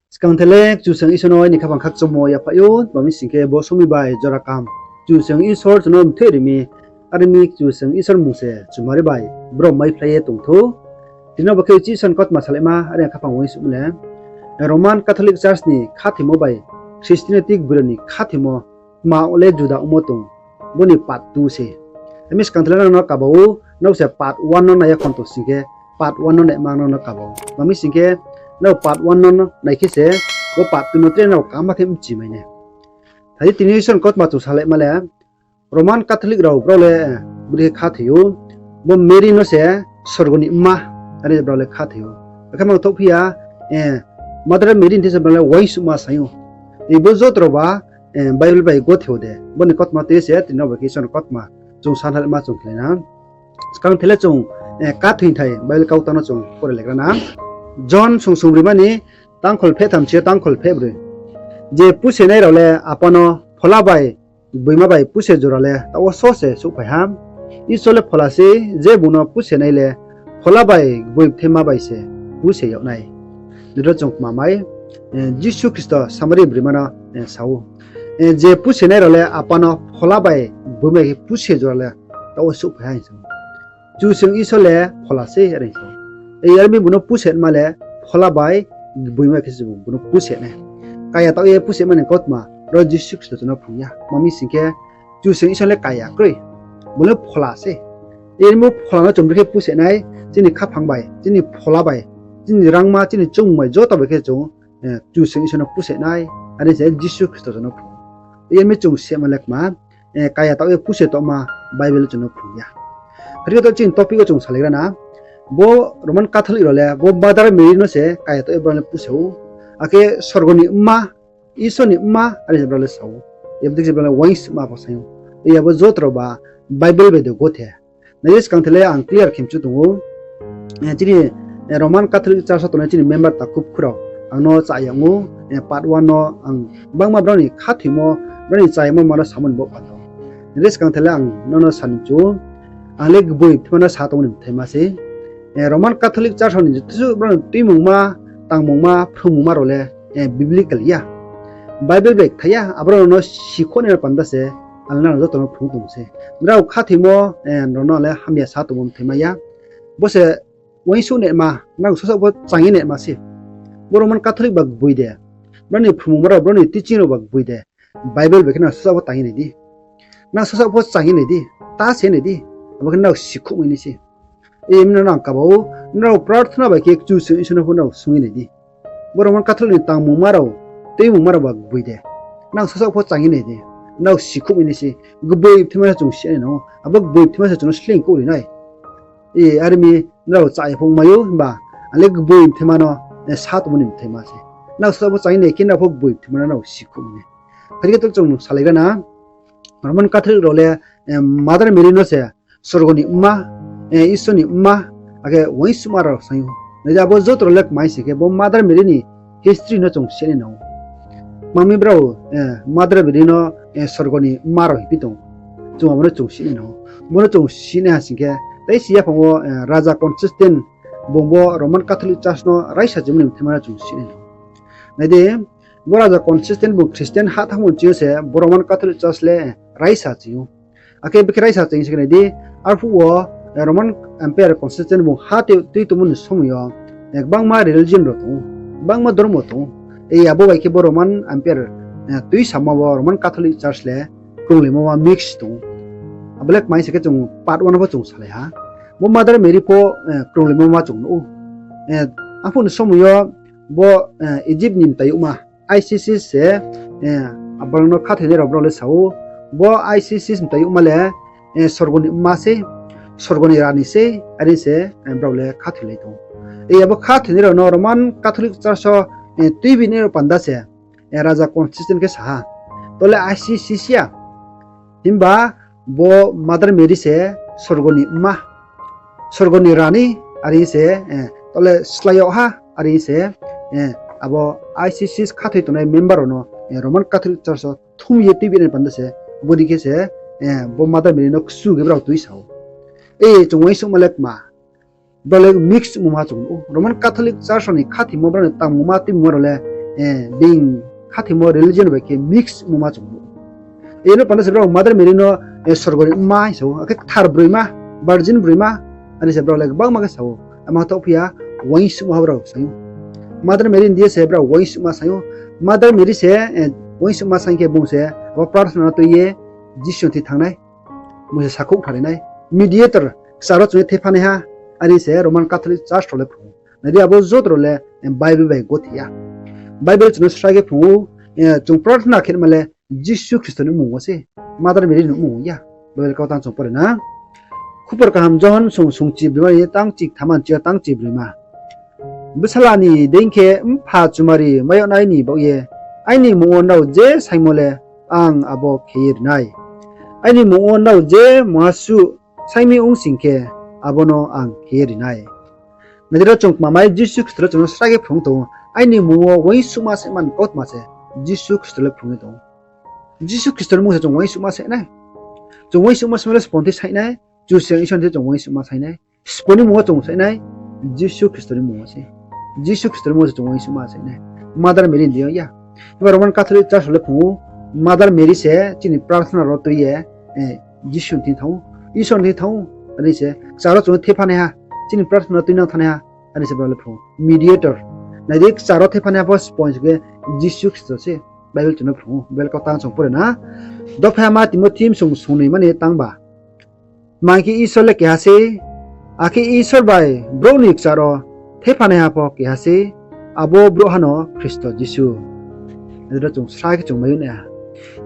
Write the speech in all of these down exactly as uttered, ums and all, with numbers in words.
Skangthe le Kchusoyang Isor no aini khaphang khakchangmo yaphaih ou, tma mi sing khe bo somoing bai jora kaham Kchusoyang Isor chung no mthoi ri mi, are mi Kchusoyang Isor mmung se chumari bai brom maiphlai ye tong thou. Tini bo khe uchih Isor ni kautma salaima, are khaphang uaingsouhmo le, Roman Catholic Church ni khathoimo bai Christianity gboirao ni khathoimo tma le juda ongmo tong, bo ni part two se. Ami skangthe le nang no kaba ou, nrao se part one no nai ya khon tong sing khe, part one no naima nang no kaba ou. Tma mi sing khe, nrao part one no nai khe se, bo part two no tre nrao kaham khe mchi mai nai. Thai di tini Isor ni kautma chung salaima le, Roman Catholic rao brao le, bri khe khathoi ou, bo Mary no se sorgo ni mma, are brao le khathoi ou. Akhe mangthouh phi ya, Mother Mary ni thing se brao le uaingsouhma saing ou. Bo joto rao ba, Bible bai gothe ou de, bo ni kautma tui se tini bai khe Isor ni kautma chung sanhalma chung khlai na. Skangthe le chung, khathoini thai Bible kautang no chung pore legra na. John song songbrima ni tangkhol pheh tham chi yo tangkhol pheh broi. Je pusenai rao le apa no phola bai gboima bai puse jora le taoh wo so se souhphai ha. Isor le phola sei, je bung no pusenai le phola bai gboi bthaima bai se puse yag nai. Nrao chung kma mai, Jisu Khristo Samari broima no sa ou, je pusenai rao le apa no phola bai gboi bai khe puse jora le taoh wo souhphai ha hing sa ou. Kchusoyang Isor le phola sei, are hing sa ou. Are mi bung no pusenaima le phola bai gboi bai khe se bung no puse nai. Kaya taoh ye pusema ni kautma ro Jisu Khristo chung no phrung ya. Tma mi sing khe, Kchusoyang Isor le kaya kroi. Bung le phola sei. Are mi phola no chung bri khe puse nai, chini khaphang bai, chini phola bai, chini rangma, chini choungmung bai joto bai khe chung, Kchusoyang Isor no puse nai, are se Jisu Khristo chung no phrung ou. Are mi chung sema le kma, kaya taoh ye puse tongma Bible chung no phrung ya. Phai di to chini topic wo chung salaigra na. Bo Roman Catholic rao le bo Mother Mary no se kaya taoh ye brao le puse ou. Akhe sorgo ni mma, Isor ni mma, are se brao le sa ou. Abo dei khe se brao le uaingsouhma pho saing ou. Abo joto rao ba Bible bai de gothe. Nai di skangthe le ang clear khe mchu tong ou. Chini Roman Catholic Church wo tongnai chini member takhu bkhu rao ang no chá yag ou, part one no ang gbangma brao ni khathoimo, brao ni chayagmo ma no samo ni baoh panda. Nai di skangthe le ang nono sa ni mchu ou, ang le gboi bthaima no sa tongmo ni bthaima sei. Roman Catholic Church rao ni joto suh brao ni tuimungma, tangmungma, phrungmungma rao le biblical ya. Bible bai kthai ya, abo rao no sikhouh nai no panda se, ang le nang joto no phrung tong se. Nrao khathoimo, nrao no le hamya sa tongmo bthaima ya. Bo se uaingsouh naima, nang sasaoh pho chang ye naima se. Bo Roman Catholic ba gboi de, brao ni phrungmungma rao, brao ni teaching rao ba gboi de, Bible bai khe nang sasaoh pho tang ye nai di. Nang sasaoh pho chang ye nai di, ta se nai di, abo khe nrao sikhouhmai nai se. Abo no nang kaba ou, nrao prarthona bai khe Kchusoyang Isor no pho nrao sung ye nai di. Bo Roman Catholic ni tangmungma rao, tuimungma rao ba gboi de, nang sasaoh pho chang ye nai di, nrao sikhouhmai nai se. Gboi bthaima se chung si nai nang ou, abo gboi bthaima se chung no sleing kouh ri nai. Are mi nrao chá ye phung mai ou, himba ang le gboi bthaima no sa tongmo ni bthaima se. Nrao sasaoh pho chang ye nai khe nrao pho gboi bthaima no nrao sikhouhmai nai. Phai di to chung salaigra na. Roman Catholic rao le Mother Mary no se sorgo ni mma, Isor ni mma, akhe uaingsouhma rao saing ou. Nai di abo joto rao le kmai sing khe bo Mother Mary ni history no chung si nai nang ou. Tma mi brao Mother Mary no sorgo ni mma rao hingphi tong, chung abo no chung si nai nang ou. Bo no chung si nai ha sing khe, tei si yaphang wo Raja Constantine bung bo Roman Catholic Church no raisa chimo ni bthaima no chung si nai nang ou. Nai di, bo Raja Constantine bung Christian ha thanngmo ni ching yo se bo Roman Catholic Church le raisa ching ou. Akhe bikhe raisa ching se khe nai di, arphuh wo Roman Emperor Constantine bung ha tui tongmo ni somoi yo, gbangma religion rao tong ou, gbangma dormo tong ou. Abo bai khe bo Roman Emperor tuisamo wo Roman Catholic Church le krunglaimo ma mix tong ou. Abo le kmai se khe chung part one pho chung salai ha. Bo Mother Mary pho krunglaimo ma chung nuh ou. Arphuh ni somoi yo bo Egypt ni mtai youhma Isis se, abo no khathoinai rao brao le sa ou, bo Isis mtai youhma le sorgo ni mma sei, sorgo ni rani sei, are se brao le khathoilai tong ou. Abo khathoinai rao no Roman Catholic Church wo tuibi nai rao panda se Raja Constantine khe sa ha, to le Isis ya, himba bo Mother Mary se sorgo ni mma, sorgo ni rani, are se, to le slái yag ha, are se, abo Isis khathoi tongnai member rao no Roman Catholic Church wo thum ye tuibi nai panda se, bodei khe se bo Mother Mary no kchu khe brao tuisa ou. Chung uaingsouhma le kma, brao le mix mungma chung nuh ou. Roman Catholic Church rao ni khathoimo brao ni tangmungma tuimungma rao le being khathoimo religion bai khe mix ongmo ma chung nuh ou. Eno panda se brao Mother Mary no sorgo ni mma hing sa ou, akhe kthar broima, virgin broima, are se brao le gbangma khe sa ou. Ama thaoh phi ya, uaingsouhma brao sa ou. Mother Mary ni deing yo se brao uaingsouhma sa ou. Mother Mary se uaingsouhma sa khe bung se abo prarthana no tui ye Jisu ni thing thanng nai. Bung se sakhouh thari nai, mediator, kchar wo chung ye thephanaiha, are se Roman Catholic Church rao le phrung ou. Nai di, abo joto rao le Bible bai gothe ya. Bible chung no srai khe phrung ou, chung prarthana khe ma le Jisu Khristo ni mmung wo se, Mother Mary ni mmung wo ya. Bible kau tang chung pore na. Khupor kaham Johon song sungchi broima ni tang chi ktham, chi yo tang chi broima. Bsala ni deing khe Mpha chumari mai yag nai ni baoh ye, aini mmung wo nrao je saingmo le ang abo khe ye ri nai. Aini mmung wo nrao je muha suh saing mi ong sing khe, abo no ang khe ye ri nai. Nai di, ro chung kmamai Jisu Khristo le chung no srai khe phrung tong ou, aini mmung wo uaingsouhma saingma ni kautma se Jisu Khristo le phrung ye tong ou. Jisu Khristo ni mmung se chung uaingsouhma saing nai. Chung uaingsouhma saingma le sbo ni thing saing nai, Kchusoyang Isor ni thing chung uaingsouhma saing nai. Sbo ni mmung wo chung saing nai, Jisu Khristo ni mmung wo se. Jisu Khristo ni mmung wo se chung uaingsouhma saing nai. Mother Mary ni deing yo ya. Himba Roman Catholic Church rao le phrung ou, Mother Mary se chini prarthana rao tui ye Jisu ni thing thanng ou, Isor ni thing thanng ou, are se kchar wo chung no thephanaiha, chini prarthana no tuinang thanngnaiha, are se brao le phrung ou. Mediator. Nai di, kchar wo thephanaiha pho sbo ni thing khe Jisu Khristo se. Bible chung no phrung ou, Bible kau tang chung pore na. Dopha ma Timothi song sungnoima ni tang ba. Tma hing khe Isor le keha sei, akhe Isor bai brouh ni kchar wo thephanaiha pho keha sei, abo brouhha no Khristo Jisu. Aro chung srai khe chung mai ou na.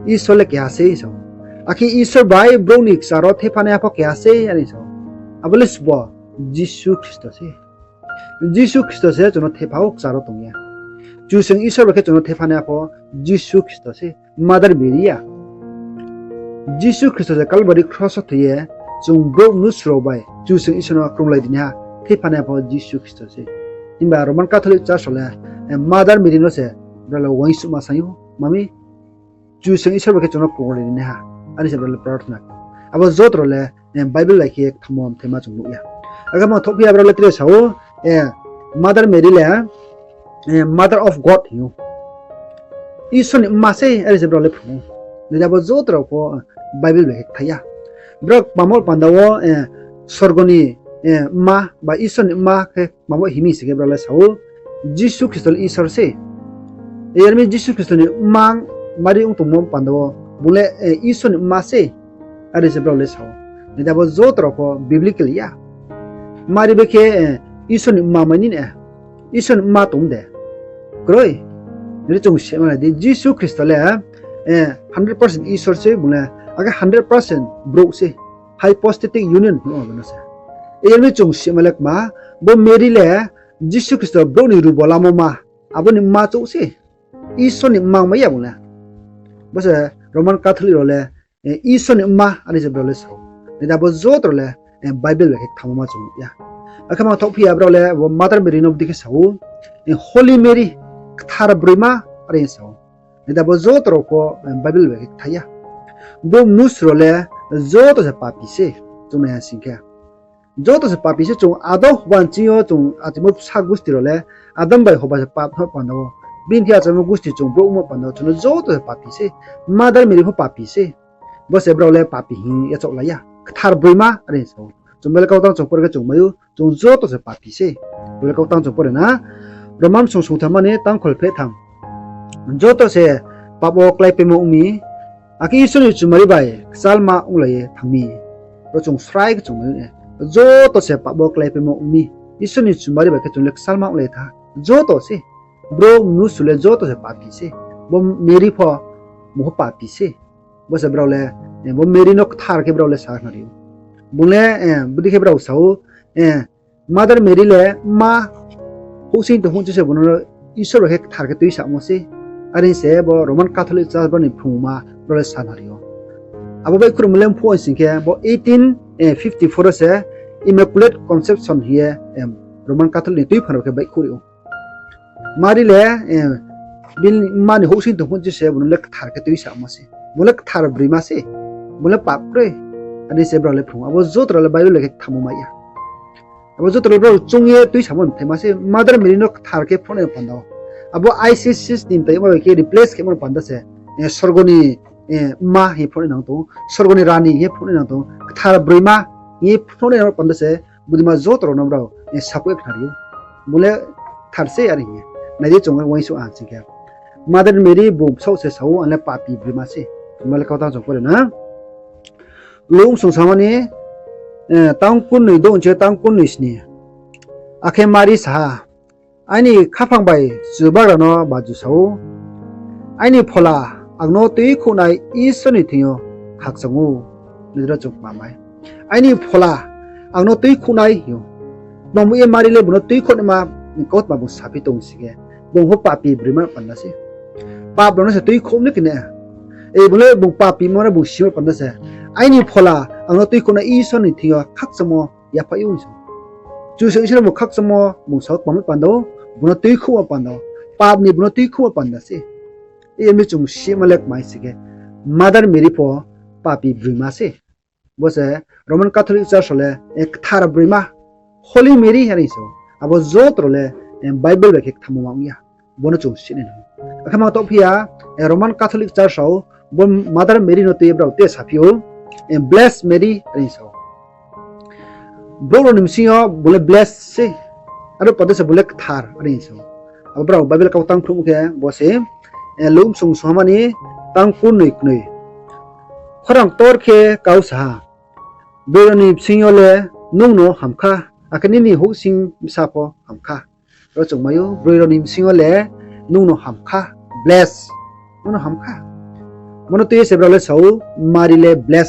Isor le keha sei sa ou. Akhe Isor bai brouh ni kchar wo thephanaiha pho keha sei, are sa ou. Abo le sbo, Jisu Khristo se. Jisu Khristo se chung no thepha ou, kchar wo tong ye. Kchusoyang Isor bai khe chung no thephanaiha pho Jisu Khristo se, Mother Mary ya. Jisu Khristo se Kalbari kros wo thoi ye chung brouh mnusu rao bai Kchusoyang Isor no krunglai rinaiha, thephanaiha pho Jisu Khristo se. Himba Roman Catholic Church rao le Mother Mary no se brao le uaingsouhma saing ou, ma mi Kchusoyang Isor bai khe chung no krunglai rinaiha, are se brao le prarthana khe. Abo joto rao le Bible bai khe kthammo mthaima chung nuh ya. Akhe ma thaoh phi ya, brao le tre sa ou, Mother Mary le Mother of God hing ou. Isor ni mma se, are se brao le phrung ou. Nai di, abo joto rao pho Bible bai khe kthai ya. Brao kmamo panda wo sorgo ni mma ba Isor ni mma khe kmamo hing mi sing khe brao le sa ou, Jisu Khristo le Isor se. Yar mi Jisu Khristo ni mma Mari ong tongmo panda wo bung le Isor ni mma se, are se brao le sa ou. Nai di, abo joto rao pho biblical ya. Mari bai khe Isor ni mma mai ni ne, Isor ni mma tong de? Kroi. Nai di, chung sima nai di, Jisu Khristo le hundred percent Isor se bung le, akhe hundred percent brouh se. Hypostatic union hing ou abo no se. Yar mi chung sima le kma, bo Mary le Jisu Khristo brouh ni rubo lamo ma, abo ni mma chouh se. Isor ni mma mai ya bung le. Bo se Roman Catholic rao le Isor ni mma, are se brao le sa ou. Nai di, abo joto rao le Bible bai khe kthammo ma chung nuh ya. Akhe ma thaoh phi ya, brao le abo Mother Mary no bodei khe sa ou, Holy Mary, kthar broima, are sa ou. Nai di, abo joto rao pho Bible bai khe kthai ya. Bo mnusu rao le joto se papi se, chung nai ha sing khe. Joto se papi se, chung Adam Hoba ni ching yo chung achaimo bsa gusti rao le, Adam bai Hoba se pap no panda wo. Bini thing achaimo gusti chung brouh ongmo panda wo, chung no joto se papi se. Mother Mary pho papi se. Bo se brao le papi hing ye yachaohlai ya. Kthar broima, are sa ou. Chung Bible kau tang chung pore khe chung mai ou, chung joto se papi se. Bible kau tang chung pore na. Roman song sungtham ni tang kholpheh tham. Joto se pap wo kláipaimo ong mi, akhe Isor ni chumari bai kchalma onglai ye thanng mi. Ro chung srai khe chung mai ou, joto se pap wo kláipaimo ong mi, Isor ni chumari bai khe chung le kchalma onglai tha. Joto se. Brouh mnusu le joto se papi se. Bo Mary pho, bung pho papi se. Bo se brao le, bo Mary no kthar khe brao le sakhnari ou. Bung le bodei khe brao sa ou, Mother Mary le mma houhsing tong phuh chi se bung no Isor bai khe kthar khe tuisamo se. Are se bo Roman Catholic Church bo ni phrungma brao le sakhnari ou. Abo baihkhouhmo le mphuh sing khe bo eighteen fifty-four wo se Immaculate Conception hing ye Roman Catholic ni tuiphang rao khe baihkhouh ri ou. Mari le bini mma ni houhsing tong phuh chi se bung no le kthar khe tuisamo se. Bung le kthar broima se. Bung le pap kroi. Are se brao le phrung ou. Abo joto rao le Bible bai khe kthammo mai ya. Abo joto rao le brao choung ye tuisamo mthaima se, Mother Mary no kthar khe phrungnai panda wo. Abo ISIS ni mtai ma bai khe replace khemo panda se, sorgo ni mma hing ye phnuh nai nang tong ou, sorgo ni rani hing ye phnuh nai nang tong ou, kthar broima hing ye phnuh nai nang panda se, bodei ma joto rao no brao support khnari ou. Bung le kthar se are hing ye. Nai di chung uaingsouh ang sing khe, Mother Mary bung bsaoh se sa ou, ang le papi broima se. Bung le kautang chung pore na. Luke bsung samani, tang kurnoi douh nchi tang kurnoi sni. Akhe Mari sa ha, Aini khaphang bai Chubagra no baju sa ou, aini phola ang no tuikhouhnai Isor ni thing yo khakchang ou. Nai di ro chung kmamai. Aini phola ang no tuikhouhnai hing ou. Tma mo ye Mari le bung no tuikhouhnaima ni kautma bung saphi tong sing khe, bung pho papi broima panda se. Pap rao no se tuikhouh ni kne. Bung le bung papi mo no bung simo panda se. Aini phola ang no tuikhouhnai Isor ni thing yo khakchangmo yaphaih ou hing sa ou. Kchusoyang Isor no bung khakchangmo bung sao kmamai panda ou, bung no tuikhouhmo panda ou, pap ni bung no tuikhouhmo panda se. Yar mi chung sima le kmai sing khe, Mother Mary pho papi broima se. Bo se Roman Catholic Church rao le kthar broima, Holy Mary are hing sa ou. Abo joto rao le Bible bai khe kthamo ma ong ya. Bo no chung si nai nang. Akhe mang taoh phi ya, Roman Catholic Church rao bo Mother Mary no tui ye brao te saphi ou, Blessed Mary are hing sa ou. Brouh rao ni bsing yo bung le blessed se. Aro panda se bung le kthar are hing sa ou. Abo brao Bible kautang phnuhmo khe bo se, Luke bsung samani tang kurnoi knoi. Khorang ktor khe kau sa ha, broi rao ni bsing yo le nung no ham kha, akhe nini houhsing bsa pho ham kha. Ro chung mai ou, broi rao ni bsing yo le nung no ham kha, bless, nung no ham kha. Bo no tui ye se brao le sa ou, Mari le bless,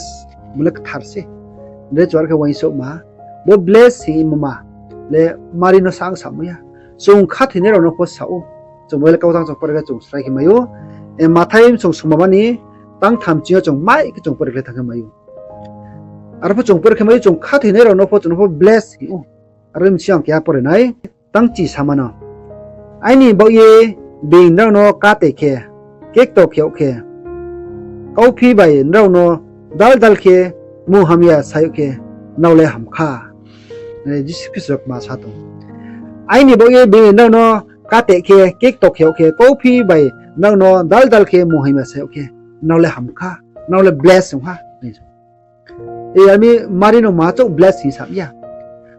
bung le kthar se. Hing khe chung are khe uaingsouhma, bo bless hingmo ma le Mari no sa ang samo ya. Chung khathoinai rao no pho sa ou. Chung bo le kautang chung pore khe chung srai khe mai ou. Mathai bsung sungmamani tang tham ching yo chung mai khe chung pore khe thanng khe mai ou. Aro pho chung pore khe mai ou, chung khathoinai rao no pho chung no pho bless hing ou. Aro bsing yo ang keha pore nai, tang chi samano. Aini baoh ye being nrao no kate khe, kekto khe yag khe, kauphi bai nrao no dal dal khe munghamya sa yag khe, nrao le ham kha. Jisu Khristo kma sa tong. Aini baoh ye being nrao no kate khe, kekto khe yag khe, kauphi bai nrao no dal dal khe munghamya sa yag khe, nrao le ham kha, nrao le bless ong ha. Yar mi Mari no ma chouh bless hing sam ya.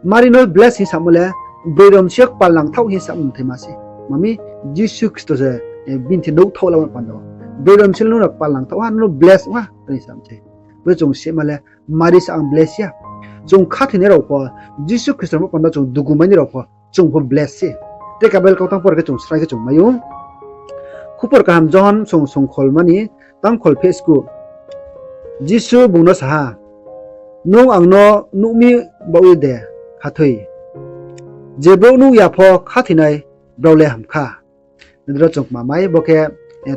Mari no bless hing samo le, broi rao bsing yo kpal nangthaoh hing sam mthaima se. Tma mi Jisu Khristo se bini thing nouhthaoh lamo panda. Broi rao bsing yo nung no kpal nangthaoh ha, nung no bless ong ha, are sam se. Bo chung sima le, Mari sa ang bless ya. Chung khathoinai rao pho, Jisu Khristo no panda chung dugu mai nai rao pho, chung pho bless se. Tre ka Bible kautang pore khe chung srai khe chung mai ou. Khupor kaham Johon song songkholmani tang kholphehsku. Jisu bung no sa ha, Nung ang no nuh mi baoh ye de khathoi? Je brouh nuh ya pho khathoinai, brao le ham kha. Nai di ro chung kmamai, bo khe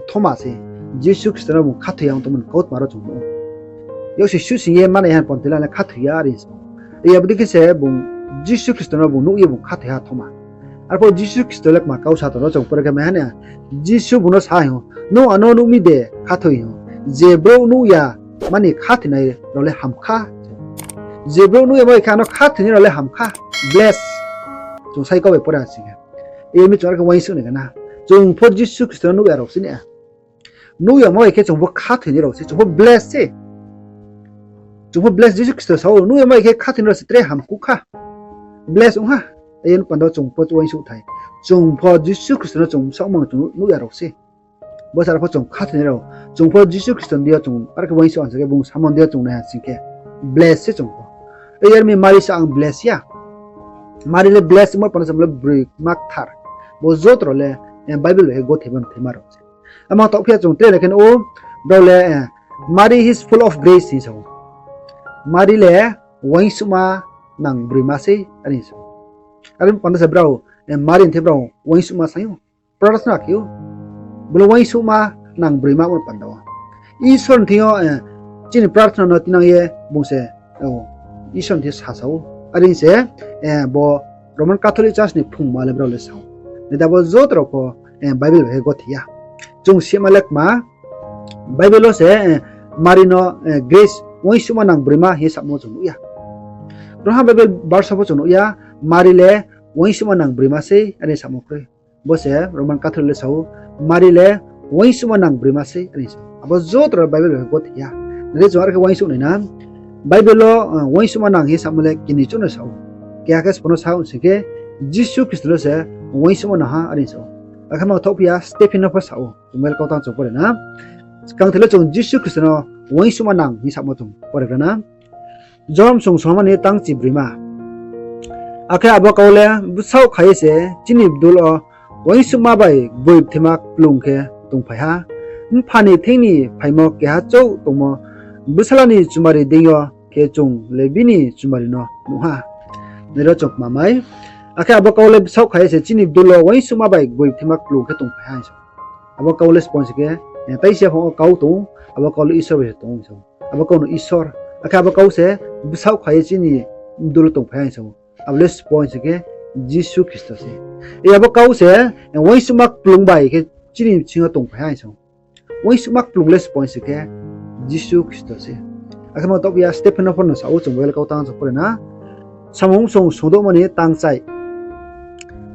Thoma se Jisu Khristo no bung khathoi ya ong tongmo ni kautma ro chung nuh ou. Yaksi suhsing ye manai han ponti la le khathoi ya are sa ou. Abo dei khe se bung Jisu Khristo no bung nuh ye bung khathoi ha Thoma. Arphuh Jisu Khristo le kma kau sa tong ro chung pore khe mai ha na. Jisu bung no sa hing ou, Nung ang no nuh mi de khathoi hing ou? Je brouh nuh ya mani khathoinai rao le ham kha. Je brouh nuh ya bai khe ang no khathoinai rao le ham kha. Bless. Chung sai kau bai pore ha sing khe. Yar mi chung are khe uaingsouh nai khe na. Chung pho Jisu Khristo no nuh ya rao se na. Nuh yamo bai khe chung pho khathoinai rao se, chung pho bless se. Chung pho bless, Jisu Khristo sa ou, nuh yamo bai khe khathoinai rao se tre hamkuh kha. Bless ong ha. Yar panda chung pho uaingsouhthai. Chung pho Jisu Khristo no chung bsaoh mang chung nuh ya rao se. Bo se arphuh chung khathoinai rao. Chung pho Jisu Khristo ni deing yo chung are khe uaingsouh ang sa khe bung samung deing yo chung nai ha sing khe, bless se chung pho. Yar mi Mari sa ang bless ya. Mari le bless ongmo panda se bung le broima kthar. Bo joto rao le Bible bai khe gothe ba mthaima rao se. Amang taoh phi ya chung tre nai khe nuh ou, brao le Mary is full of grace hing sa ou. Mari le uaingsouhma nang broima sei are sa ou. Are panda se brao Mari ni the brao uaingsouhma sa ou. Prarthana khe ou. Bo le uaingsouhma nang broima ongmo panda wo Isor ni thing yo chini prarthana no tinang ye bung se Isor ni thing yo sasa ou. Are se bo Roman Catholic Church ni phungma le brao le sa ou. Nai da bo joto rao pho Bible bai khe gothe ya. Chung sima le kma, Bible wo se Mari no grace, uaingsouhma nang broima hing ye samo chung nuh ya. Roha Bible verse pho chung nuh ya, Mari le uaingsouhma nang broima sei are samo kroi. Bo se Roman Catholic le sa ou, Mari le uaingsouhma nang broima sei, are sa ou. Abo joto rao Bible bai khe gothe ya. Nai di chung are khe uaingsouh nai na. Bible wo, eh, uaingsouhma nang hing samo le kini chouh no sa ou. Keha khe sbo no sa ou sing khe, Jisu Khristo no se uaingsouhma nang ha, are sa ou. Akhe mangthaoh phi ya, Stephen no pho sa ou. Chung Bible kautang chung pore na. Skangther le chung Jisu Khristo no uaingsouhma nang hing samo chung pore gra na. Johon song songma ni tang chi broima. Akhe abo kau le bsaoh kha ye se chini bdul wo uaingsouhma bai gboi bthima kplung khe tongphai ha. Mpha ni thing ni phaimo keha chouh tongmo bsala ni chumari deing yo khe chung le bini chumari no nuh ha. Nai ro chung kma mai. Akhe abo kau le bsaoh kha ye se chini bdul wo uaingsouhma bai gboi bthima kplung khe tongphai ha hing sa ou. Abo kau le sbo sing khe, eh, taisi yaphang wo kau tong, abo kau le Isor bai se tong hing sa ou. Abo kau no Isor. Akhe abo kau se bsaoh kha ye chini bdul wo tongphai ha hing sa ou. Abo le sbo sing khe Jisu Khristo se. Eh, abo kau se, eh, uaingsouhma kplung bai khe chini bsing yo tongphai ha hing sa ou. Uaingsouhma kplung le sbo sing khe Jisu Khristo se. Akhe mangthaoh phi ya, Stephen no pho no sa ou, chung Bible kautang chung pore na. Samung song songdouhmo ni tang chai.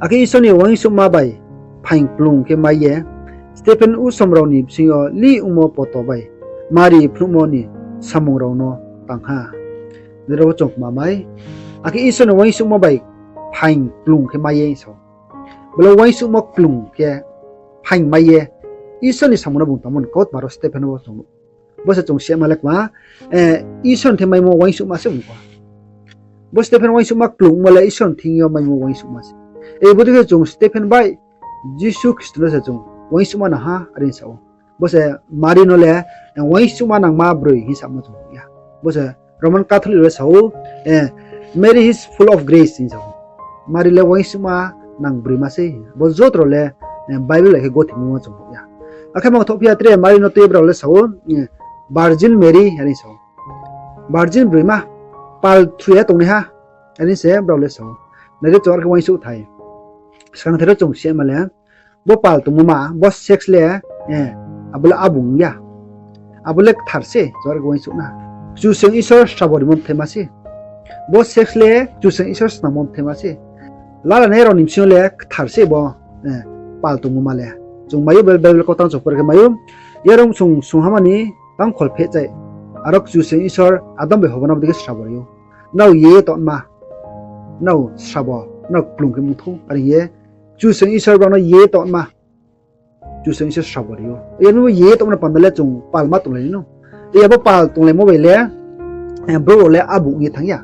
Akhe Isor ni uaingsouhma bai phaing kplung khe mai ye, Stephen usom rao ni bsing yo lih ongmo poto bai Mari phnuhmo ni samung rao no tang ha. Nai ro chung kma mai. Akhe Isor ni uaingsouhma bai phaing kplung khe mai ye sa ou. Bo le uaingsouhma kplung khe phaing mai ye Isor ni samung no bung tangmo ni kautma ro Stephen no bo chung nuh. Bo se chung sima le kma, eh, Isor ni thing maimo uaingsouhma se bung khe. Bo Stephen uaingsouhma kplung ongmo le Isor ni thing yo maimo uaingsouhma se. Eh, bodei khe chung Stephen bai Jisu Khristo no se chung uaingsouhma nang ha, are sa ou. Bo se Mari no le, eh, uaingsouhma nangma broi hing samo chung nuh ya. Bo se Roman Catholic le sa ou, eh, Mary is full of grace hing sa ou. Mari le uaingsouhma nang broima sei. Bo joto rao le, eh, Bible bai khe gothimo chung nuh ya. Akhe mangthaoh phi ya tre Mari no tui ye brao le sa ou, eh, Virgin Mary, are sa ou. Virgin broima, pal thu ya tongnaiha, are se brao le sa ou. Nai di chung are khe uaingsouhthai. Skangther wo chung sima le, bo pal tongmo ma, bo sex le, eh, abo le abung ya. Abo le kthar se, chung are khe uaingsouh na. Kchusoyang Isor srabo rimo bthaima se. Bo sex le Kchusoyang Isor snammo bthaima se. Lalanai rao ni bsing yo le kthar se bo, eh, pal tongmo ma le. Chung mai ou, Bible, Bible kautang chung pore khe mai ou. Yarom song songhama ni tang kholpheh chai. Aro Kchusoyang Isor Adam bai Hoba no bodei khe srabo ri ou. Nrao ye ye tongma, nrao srabo, nrao kplung khe mungthou, are ye Kchusoyang Isor brao no ye ye tongma, Kchusoyang Isor srabo ri ou. Yar mi bo ye ye tongma ni panda le chung pal ma tonglai nai no. Yar bo pal tonglaimo bai le, eh, brouh rao le abung ye thanng ya.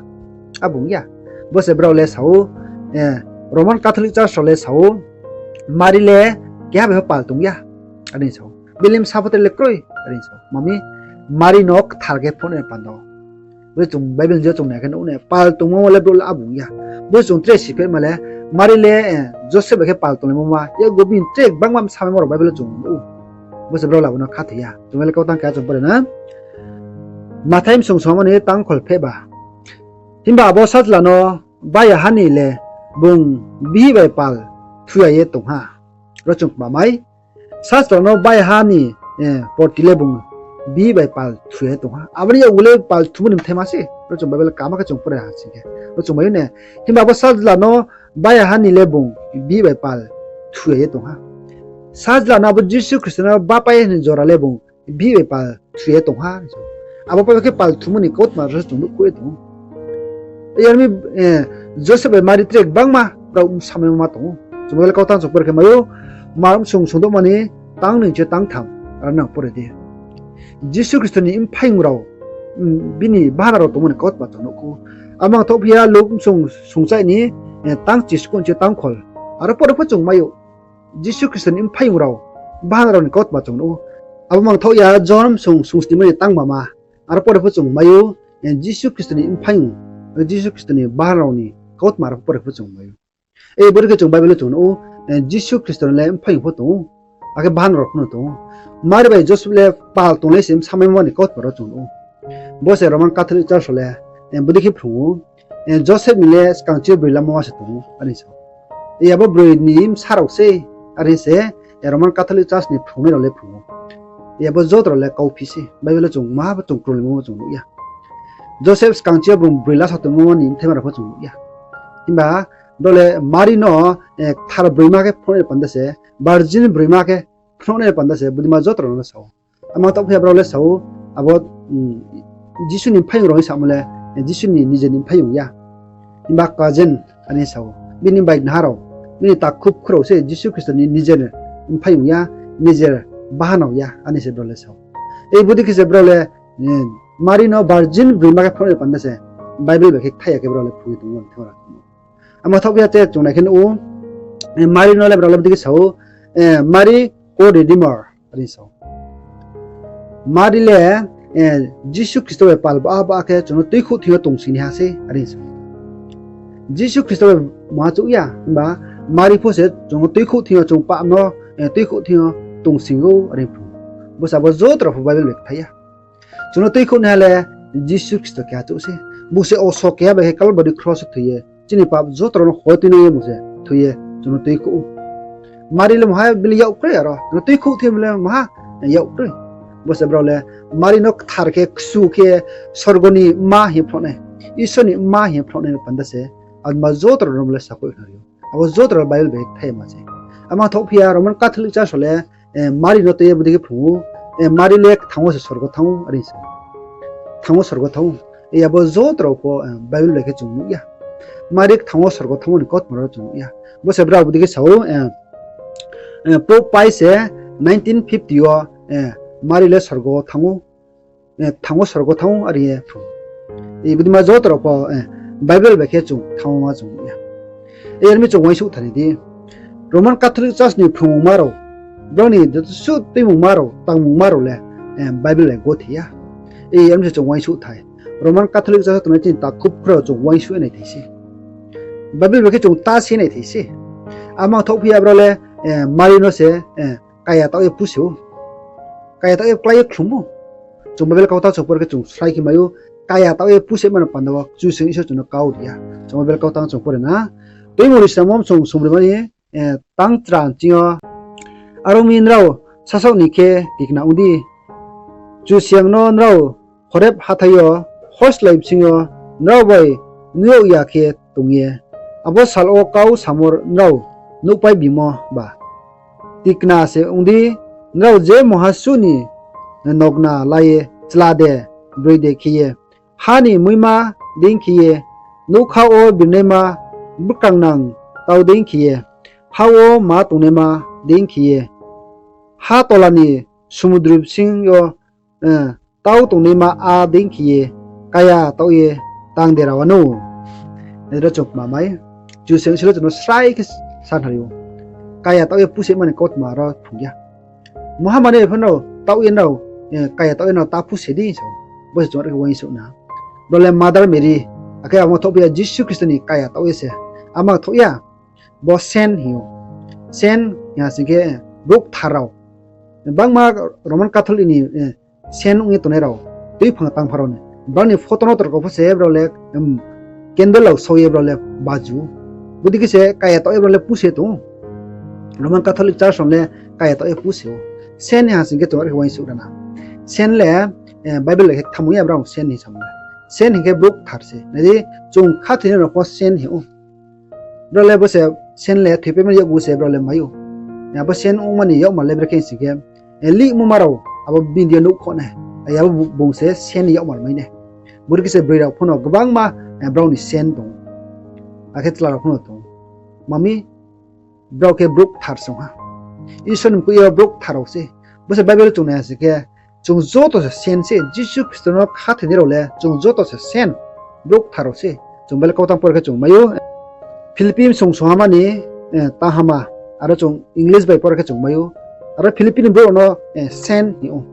Abung ya. Bo se brao le sa ou, eh, Roman Catholic Church rao le sa ou, Mari le keha bai pho pal tong ya, are sa ou. Bini bsa pho tre le kroi, are sa ou. Mami, Mari no kthar khe phnuh nai panda wo. Bo chung Bible je chung nai khe nuh nai, pal tongmo le brouh le abung ya. Bo chung tre siphehma le, Mari le, eh, Joseph bai khe pal tonglaimo ma, yakgu bini tre gbangma bsamaimo rao Bible wo chung nuh ou. Bo se brao le abo no khathoi ya. Chung Bible kautang khe chung pore na. Mathai bsong songma ni tang kholpheh ba. Himba abo sajla no baiyaha ni le bung bihih bai pal thu ya ye tong ha. Ro chung kma mai. Sajla no baiyaha ni, eh, porti le bung bihih bai pal thu ya ye tong ha. Abo ni yakgu le pal thumo ni bthaima se. Ro chung Bible kama khe chung pore ha sing khe. Ro chung mai ou ne. Himba abo sajla no baiyaha ni le bung bihih bai pal thu ya ye tong ha. Sajla no abo Jisu Khristo no bapai ni jora le bung bihih bai pal thu ye tong ha. Abo pai khe pal thumo ni kautma rao se chung nuhkhouh ye tong ou. Yar mi, eh, Joseph bai Mari tre gbangma brao bsamaimo ma tong ou. Chung Bible kautang chung pore khe mai ou, Mark bsong songdouhma ni tang noi chi tang tham, aro nang pore di. Jisu Khristo ni mphaiyong rao, mm, bini bahanao rao tongmo ni kautma chung nuhkhouh ou. Abo mangthaoh phi ya Luk bsong songchai ni, eh, tang chiskun chi tang khol, aro pore pho chung mai ou. Jisu Khristo ni mphaiyong rao, bahanao rao ni kautma chung nuh ou. Abo mangthaoh ya Johon bsong sungsnima ni tang bama, aro pore pho chung mai ou, eh, Jisu Khristo ni mphaiyong, eh, Jisu Khristo ni bahanao rao ni kautma aro pore pho chung mai ou. Eh, bodei khe chung Bible wo chung nuh ou, eh, Jisu Khristo ni le mphaiyong pho tong ou, akhe bahanao rao pho no tong ou. Mari bai Joseph le pal tonglai se bsamaimo ni kautma rao chung nuh ou. Bo se Roman Catholic Church rao le, eh, bodei khe phrung ou, eh, Joseph ni le skang chi broi lamo ma se tong ou, are sa ou. Eh, abo broi ni bsa rao se, are se, eh, Roman Catholic Church ni phrungnai rao le phrung ou. Eh, abo joto rao le kauphi se, Bible wo chung maha pho chung krunglaimo ma chung nuh ya. Joseph skang chi bung broi lasa tongmo ni bthaima rao pho chung nuh ya. Himba Brao le Mari no, eh, kthar broima khe phnuhnai panda se, virgin broima khe phnuhnai panda se, bodeima joto rao no sa ou. Amang taoh phi ya brao le sa ou, abo, mm, Jisu ni mphaiyong rao hing samo le, eh, Jisu ni nijer ni mphaiyong ya. Himba cousin, ani sa ou. Bini bai gnaha rao, bini takhu bkhu rao se Jisu Khristo ni nijer ni mphaiyong ya, nijer bahanao ya, ani se brao le sa ou. Ei bodei khe se brao le, eh, Mari no virgin broima khe phnuhnai panda se, Bible bai khe kthai ya khe brao le phrung ye tong ou, thing rao. Amang thaoh phi ya te chung nai khe nuh ou, eh, Mari no le brao le bodei khe sa ou, eh, Mari co-redeemer, are sa ou. Mari le, eh, Jisu Khristo bai pal ba ba khe chung no tuikhouh thing yo tongsing naiha sei, are sa ou. Jisu Khristo bai mungha chouh ya, himba Mari pho se chung no tuikhouh thing yo chung pap no, eh, tuikhouh thing yo tongsing ou, are phrung. Bo se abo joto rao pho Bible bai kthai ya. Chung no tuikhouh naiha le Jisu Khristo keha chouh sei. Bung se oso keha bai khe Kalbari kros wo thoi ye chini pap joto rao no hoi tuinang ye bung se thoi ye chung no tuikhouh ou. Mari le maha bile yak kroi aro, chung no tuikhouh thing bile maha yak kroi. Bo se brao le Mari no kthar khe kchu khe sorgo ni mma hing phnuhnai, Isor ni mma hing phnuhnai no panda se, abo joto rao no le sakhouh khnari ou. Abo joto rao Bible bai kthai ma se. Amang thaoh phi ya Roman Catholic Church rao le, eh, Mari no tui ye bodei khe phrung ou, eh, Mari le kthang wo se sorgo thanng ou, are sa ou. Kthang wo sorgo thanng ou. Eh, abo joto rao pho, eh, Bible bai khe chung nuh ya. Mari kthang wo sorgo thanngmo ni kautma rao chung nuh ya. Bo se brao bodei khe sa ou, eh, eh, Pope Pius se nineteen fifty yo, eh, Mari le sorgo thanng ou, eh, kthang wo sorgo thanng ou, are ye phrung. Eh, bodeima joto rao pho, eh, Bible bai khe chung kthang wo ma chung nuh ya. Eh, are mi chung uaingsouh thanng di. Roman Catholic Church ni phrungmungma rao, brao ni joto suh tuimungma rao, tangmungma rao le, eh, Bible bai gothe ya. Eh, are mi se chung uaingsouh thai. Roman Catholic Church wo tongnai chini takhu bkhu rao chung uaingsouh ye naithai se. Bible bai khe chung ta se naithai se. Amang thaoh phi ya brao le, eh, Mari no se, eh, kaya taoh ye puse ou. Kaya taoh ye klái ye khlum ou. Chung Bible kautang chung por khe chung srai khe mai ou. Kaya taoh ye puse mano panda wo Kchusoyang Isor chung no kau ri ya. Chung Bible kautang chung pore na. Tuimungri samo chung sumri mani, eh, tang chra nching yo. Are ong mi nrao sasaoh ni khe tikna ong di. Kchusoyang no nrao Horeb hathái yo, horslái bsing yo, nrao bai nuh yag ya khe tong ye, abo sal wo kau samo nrao nuhpai bimo ba. Tikna se ong di, nrao je mungha suh ni nogna la ye chla de, broi de khe ye, ha ni muima deing khe ye, nougkha wo birnaima bkrangnang tau deing khe ye, ha wo ma tongnaima deing khe ye, ha tola ni sumudru bsing yo, eh, tau tongnaima a deing khe ye, kaya taoh ye tang dera wanou. Nai di ro chung kma mai, Kchusoyang Isor le chung no srai khe sa khnari ou. Kaya taoh ye puse mani kautma ro phrung ya. Mungha manoi pho no taoh ye nrao, eh, kaya taoh ye nrao ta puse di sa ou. Bo se chung are khe uaingsouh na. Brao le Mother Mary, akhe abo thaoh phi ya Jisu Khristo ni kaya taoh ye se. Amang thaoh ya, bo saint hing ou. Saint hing ha sing khe, eh, brouh kthar rao. Bangma Roman Catholic ni, eh, saint ong ye tongnai rao, tuiphang tangpha rao ni, brao ni photo no torka pho se brao le, em, candle rao sau ye brao le baju. Bodei khe se kaya taoh ye brao le puse tong ou. Roman Catholic Church rao le kaya taoh ye puse ou. Saint ni ha sing khe chung are khe uaingsouh ra na. Saint le, eh, Bible le khe kthamo ya brao saint ni samo le. Saint hing khe brouh kthar se. Nai di, chung khathoinai rao pho saint hing ou. Brao le bo se saint le thoipaimo ni yakgu se brao le mai ou. Abo saint ongma ni yakmar le brekhe sing khe, eh, lihmoma rao abo bini yo nuhkhoh nai. Abo bung se saint ni yakmar mai nai. Bodei khe se broi rao pho no gbangma, eh, brao ni saint tong ou. Akhe chla rao pho no tong ou. Mami, brao khe brouh kthar se ong ha. Isor ni mkoih yo brouh kthar rao se. Bo se Bible chung nai ha sing khe, chung joto se saint se. Jisu Khristo no khathoinai rao le chung joto se saint, brouh kthar rao se. Chung Bible kautang por khe chung mai ou. Philippi bsung songha ma ni, eh, tanghama, aro chung English bai por khe chung mai ou. Aro Philippi ni brouh rao no, eh, saint hing ou.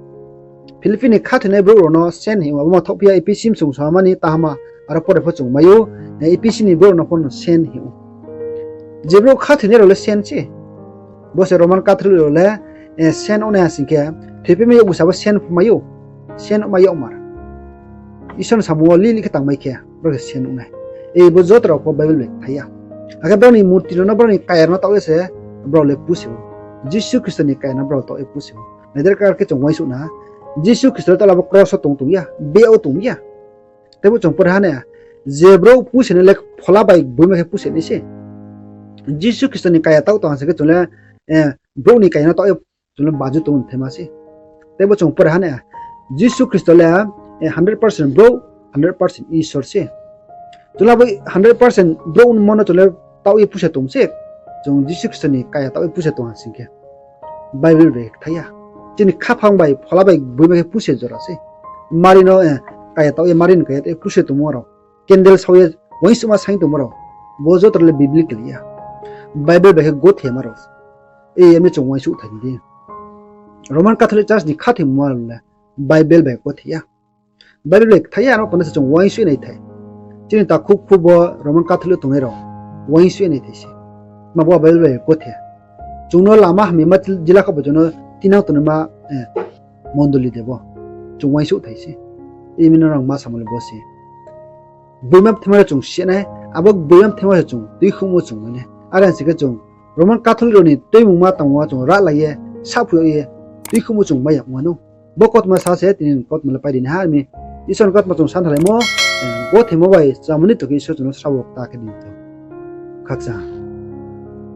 Philippi ni khathoinai brouh rao no saint hing ou. Abo ma thaoh phi ya Ephesi bsung songha ma ni tanghama, aro pore pho chung mai ou. Eh, Ephesi ni brouh rao no pho no saint hing ou. Je brouh khathoinai rao le saint se. Bo se Roman Catholic rao le, eh, saint ongnai ha sing khe, thoipaimo yakgu se abo saint pho mai ou. Saint ongma yakmar. Isor ni samung wo lih lih khe tangmai khe, brao se saint ong nai. Ei bo joto rao pho Bible bai kthai ya. Akhe brao ni murti rao no, brao ni kaya rao no taoh ye se brao le puse ou. Jisu Khristo ni kaya no brao taoh ye puse ou. Nai di ro khe chung uaingsouh na. Jisu Khristo le taoh le abo kros wo tong tong ya, beh wo tong ya. Teibo chung pore ha nai, je brouh puse nai le phola bai gboima khe puse nai se. Jisu Khristo ni kaya taoh tong ha sing khe chung le brouh ni kaya no taoh ye chung le baju tong thaima se. Teibo chung pore ha na, Jisu Khristo le hundred percent brouh, hundred percent Isor se. Chung le abo hundred percent brouh ongmo no chung le taoh ye puse tong se. Chung Jisu Khristo ni kaya taoh ye puse tong ha sing khe, Bible bai kthai ya. Chini khaphang bai, phola bai, boima khe puse jora se. Mari no kaya taoh ye, Mari ni kaya taoh ye puse tongmo rao, candle sao ye uaingsouhma saing tongmo rao, bo joto le biblical ya. Bible bai khe gothema rao. Yemi chung uaingsouh thai di. Roman Catholic Church ni khathoimo rao le Bible bai gothei ya. Bible bai kthai ya, aro panda se chung uaingsouh nai thai. Chini takhu khu bo Roman Catholic tongnai rao uaingsouh nai thai se. Ma bo Bible bai gothe. Chung no lama hamyama jila kha bo chung no tinang tongnaima mondoli de bo. Chung uaingsouh thai se. Yemi no rang ma samo le bo se. Boima bthaima rao chung si nai, abo boima bthaima se chung tuikhouhmo chung mai nai. Are sing khe chung Roman Catholic rao ni tuimungma tangmo chung rahlai ye, saphu ye, tuikhouhmo chung mai ya ong nai. Bo kautma sa se tini kautma le pai ri nai ha mi. Isor ni kautma chung santhalaimo, gothemo bai chámo ni tokhe Isor chung no srabo kta khe di tong. Khakchang.